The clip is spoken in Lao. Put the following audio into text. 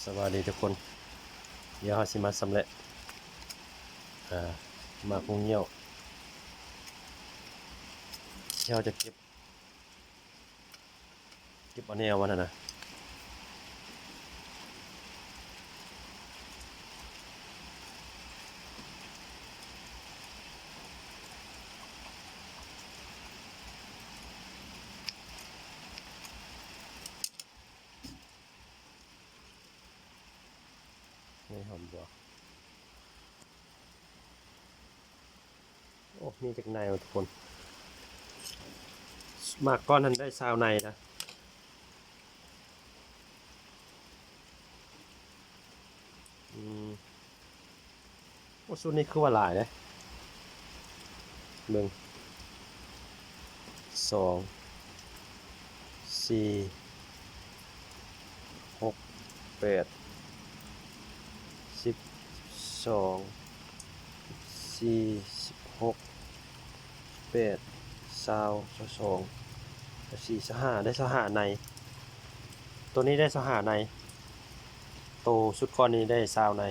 ສະບາຍດີທຸກຄົນ, ດຽວເຮົາຊິມາຊຳແຫຼະ ອ່າ ໝາກຫຸ່ງຍ່ຽວ ທີ່ເຮົາຈະເກັບ ເກັບເອົາແນວມັນຫັ້ນນະ. ໃນຫອມບົວ ໂອ້ ມີຈັກໃນວະທຸກຄົນ. ໝາກກ່ອນຫັ້ນໄດ້ຊາວໃນນະ. ອືມ ໂອ້ ຊຸດນີ້ຄືວ່າຫຼາຍເດ້. ເບິ່ງ ສອງ ສີ່ ຫົກ ແປດ ສິບ ສອງ ສິບສີ່ ສິບຫົກ ສິບແປດ ຊາວ ຊາວສອງ ຊາວສີ່ ຊາວຫ້າ ໄດ້ຊາວຫ້າໃນ. ໂຕນີ້ໄດ້ຊາວຫ້າໃນ, ໂຕຊຸດກ່ອນນີ້ໄດ້ຊາວໃນ.